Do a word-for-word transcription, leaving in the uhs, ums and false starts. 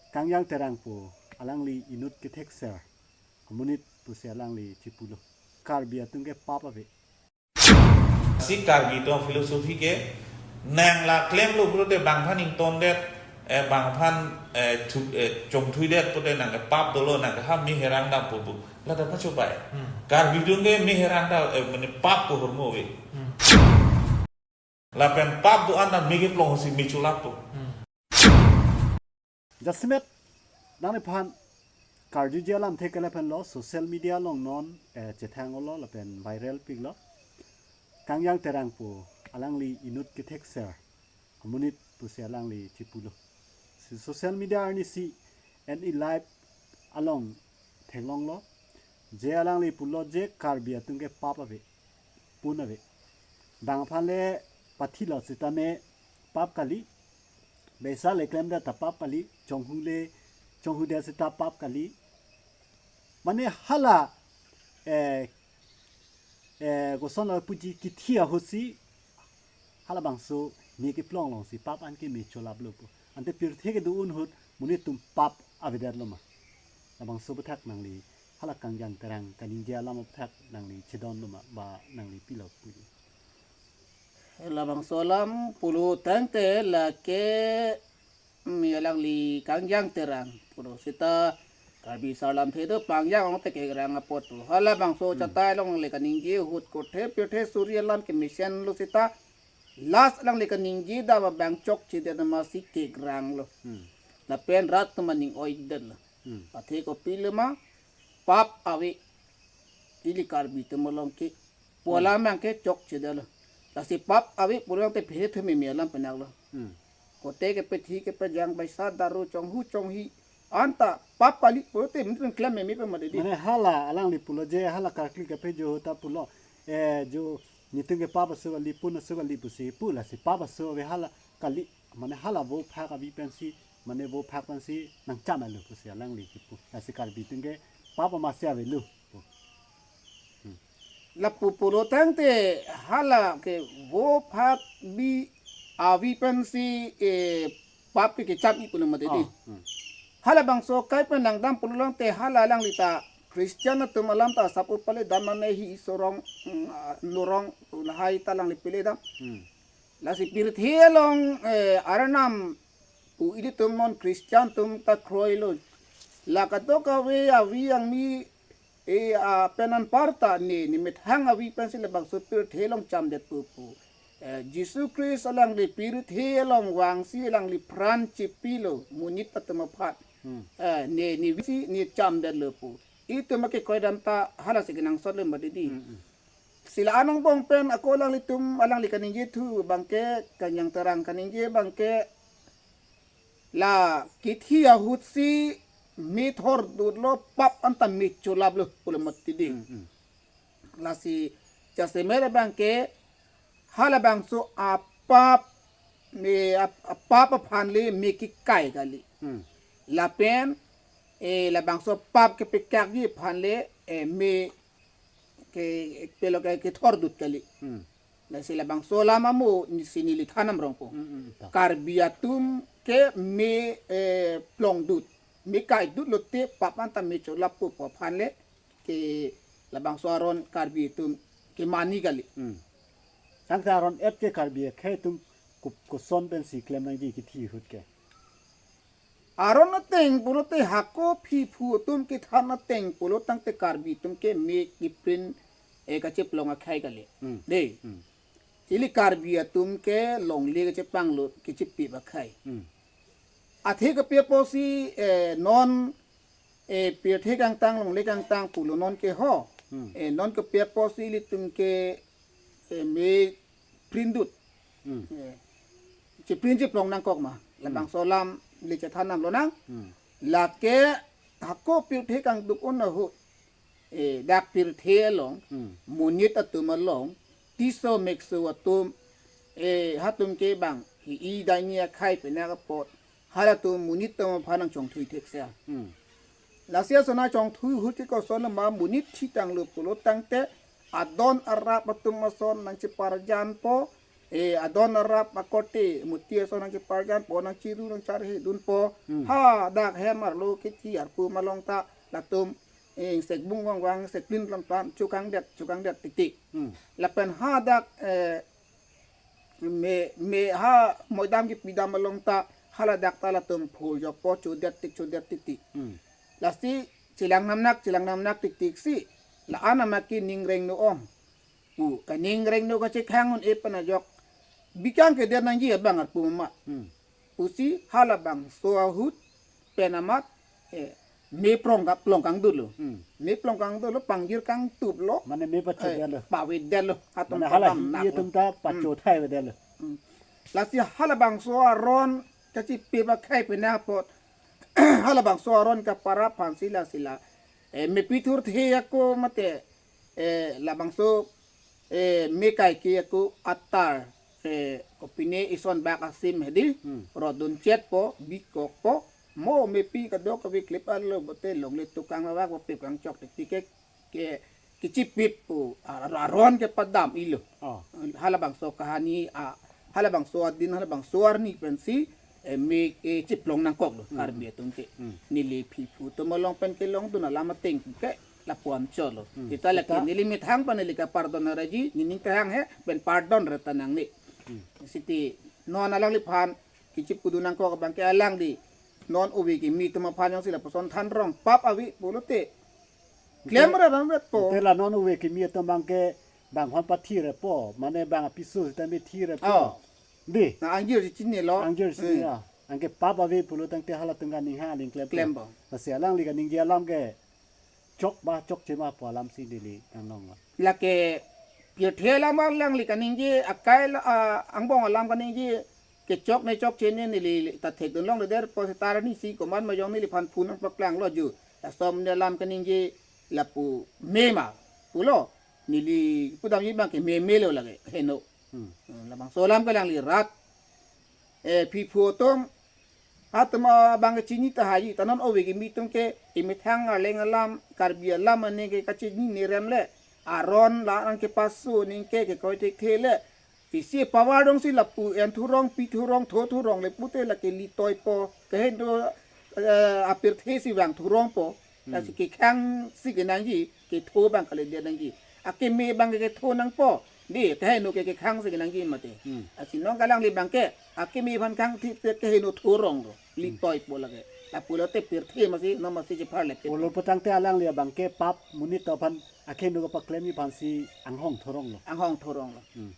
Kangjang Terang pu alangli inut kethekser amonit pusi alangli chipulo. Karbi atum ke pap ave. Si Karbi atum philosophy ke nang la klemlo pulote bangphan ingtondet, eh, bangphan, eh, thu-, eh, chongthuidet pulote nang ke pap dolo, nang ke ha me herang dam pu pu. Lata pachobai. Hmm. Karbi atum ke me herang dam, eh, mane pap pu ahormu ave. Hmm. Lapen pap do-an ta me keplong si me cholap pu. Hmm. Jasemet nangliphan karjuji alamthe ke lahenlo, social media along non, eh, chethanglo lapen viral piklo. Kangjang Terang pu alangli inut kethekser amonit pusi alangli chipulo. Si social media arni C N E Live along theklonglo. Je alangli pulo je Karbi atum ke pap ave, pun ave. Bangphan le pathilo sitame pap kali. Beisa le klemdet ta pap kali. Chonghu le, chonghudet sita pap kali. Mane hala, eh, eh, kosonlo puji kithi ahut si halabangso me keplong along si pap an ke me cholaplo pu. Ante pirthe kedo-an ahut monit atum pap avedetlo ma? Labangso aphuthak nangli hala Kangjang Terang kaningje alam aphuthak nangli chedonlo ma ba nangli pilo puji? Labangso alam pulo tangte lake, mm, alangli Kangjang Terang pulo sita Karbi asar alamthe do Kangjang ong te kekrang apot pu. Halabangso, hmm, chatai along le kaningje ahut kothe pirthe suri alam kemesenlo sita last alangli kaningje dam abang chokchedet ma si kekranglo. Hmm. Lapen rat atum aning oidetlo. Hmm. Athe kopilo ma, pap ave. Ili Karbi atum along ke pu, hmm, alam abang ke chokchedetlo. Lasi pap ave pulang te phere thumi me alam penaklo. Hmm. Kote kepethi kepejang beisa daru chonghu chonghi anta pap kali pulote mungkin klem meme pe mati di. Mane hala alangli pulo je hala karkli kepejo ta pulo, eh, jo netum ke pap aso kali, pun aso kali pusi pu, lasi pap aso ave hala kali, mane hala vo phak avi pensi, mane vo phak pensi nangcham alo pusi alangli kipu. Lasi Karbi atum ke pap amatsi avelo pu. Hmm. Lapu pulo tangte hala ke vo phak bi avi pensi, eh, pap ke kecham-i pulo mati di. Oh, hmm. Halabangso kai pen nangdam pulo tangte hala alangli ta Christian atum alam ta sapu pale dam mane hi sorong, mm, ah, norong lahai ta alangli pele dam. Hmm. Lasi pirthe along, eh, arnam pu ilitum non Christian atum ta kroilo. La kadokave avi angmi, eh, ah, pen anparta ne, ne methang avi pensi labangso pirthe along chamdet pu pu. Eh, Jisu Christ alangli pirthe along vangsi alangli pran chepilo monit atum aphan. Hmm. Eh, ne, ne visi ne chamdetlo pu. Itum akekroi dam ta halasi kenangsotlo mati di. Hmm, hmm. Sila anong bong pen ako alanglitum, alangli kaningje thu abang ke, Kangjang Terang kaningje abang ke, la kithi ahut si me thordutlo, pap anta me cholaplo pulo mati di. Hmm, hmm. Lasi jasemet abang ke halabangso apap, me ap-, apap aphan le me kekai kali. Hmm. Lapen, eh, labangso pap kepekakji aphan le, eh, me ke pelo ke kethordut kali. Hmm. Lasi labangso alam amo nisi neli than damrong po. Hmm, hmm, ta. Karbi atum ke me, eh, plongdut, me kaidut lote pap anta me cholap pu aphan le ke labangso aron Karbi atum kemani kali. Hmm. Tangte aron-et ke Karbi akhei atum ko-, koson pensi klem nangji kithi ahut ke? Aron ateng pulote hako aphi aphu atum kethan ateng pulo tangte Karbi atum ke me keprin, eh, kacheplong akhei kali. Hmm. Dei. Hmm. Ili Karbi atum ke longle kachepanglo, kachepip akhei. Hmm. Athe kepi apotsi, eh, non, eh, pirthe kangtang longle kangtang pulo non ke ho. Hmm. Eh, non kepi apotsi ilitum ke, eh, me prindut. Hmm. Eh, cheprin cheplong nangkok ma. Hmm. Labangso alam le chethan damlo nang. Hmm. Lake hako pirthe kangduk-un ahut, eh, dak pirthe along, hmm, monit atum along, tiso mekso atum, eh, hatum ke bang hi-i daini akhei penak apot, halatum monit atum aphan nangchongthui thekse. Hmm. Lasi ason nangchongthui ahut ke kosonlo ma, monit thitanglo pulo tangte adon arap atum ason nangcheparjan po, E adon arap akorte muti ason nangcheparjan po, nangchiru nangcharhe dunpo. Hmm. Hadak hem arlo kithi arpum along ta latum e sek bung wang wang sek plin lam tan chukangdet chukangdet titi. Hmm. Lapen hadak e me me ha moidam kipidam along ta haladak ta latum phurjokpo, chodet tik chodet titi. Hmm. Lasi chelang namnak chelang namnak tik tik si la-an amat ke ning rengno ong pu, kaning rengno kachekhang un-e pen ajok bikang kedet nangji abang arpum amat. Hmm. Pusi halabangso ahut pen amat e me prong ka plong kangdolo. Hmm. Me plong kangdolo, pangjir kangtuplo. Mane me pacho eh, detlo. Pavedetlo. Atum mane hala padam hi naklo. Atum ta pacho hmm, thai vedetlo. Hmm. Lasi halabangso aron kachipe ba khai pena apot halabangso aron kapara aphansi lasi la e me pithurthe ako mate e labangso e me kaike ako atar e kopine ison bak asim hedi. Hmm. Rodun chetpo, bikokpo, mo mepi kadokave klip arlo bote longle tukang lavak bo pip kangchok tik tik ke ke kichipip pu ar- aron kepadam ilo. Oh. Halabangso kahani a halabangso adin halabangso arni pensi e me e chiplong nangkoklo. Hmm. Karbi atum ke. Hmm. Neli phiphu atum along pen kelongdun alam ateng ke lapuan cholo. Hmm. Sita lake sita neli methang pa neli kapardon araji, nening tahang he pen pardon reta nangne. Hmm. Siti non alangliphan kichip kudu nangkok abang ke alangli non ove kimi atum aphan jongsi lapuson than rong pap ave pulote klem ra ram vet po. Te la non ove kimi atum abang ke bang hon pathir po, mane bang apiso sita methir po. Oh. Di. Na angjir si chinilo. Angjir si hmm, ya. Anke pap ave pulo tangte halatum kaningha aling klem po. Klem po. Lasi alangli kaningje alam ke chok ba chokche ma pu alam si neli nangnong. Lake pirthe alam alangli kaningje akai la, ah, angbong alam kaningje kechok ne chokche ne neli ta thekdun longledet po, seta arni si komat ma jong neliphan phun nangpaklanglo ju. Laso amonit alam kaningje lapu me ma pulo. Neli pudamji abang ke me melo lake heno. Hmm. Hmm, labangso alam ke alangli rat. E phiphu atum atum abang ke chini tahai ta non ove kimi atum ke emethang arleng alam Karbi alam ane ke kachini nerem le aron la-an kepaso ningke ke koi thekthe le isi power dong si lapu en thurong pi thurong tho thurong le pute lake litoipo kehendo eh, apirthe si vang thurongpo. Hmm. Lasi kekhang si kenangji ketho abang kalidet nangji. Akeme abang ke ketho nangpo. Di keheno ke kekhang si kenangji mate. Hmm. Lasi non alangli abang ke akeme aphan khang thip te keheno thuronglo. Hmm. Litoipo lake. Lapulote pirthe masi non masi chepharle. Pulo pu tangte alangli abang ke pap monit aphan akheno kapaklemji aphansi anghong thuronglo. Anghong thuronglo. Hmm.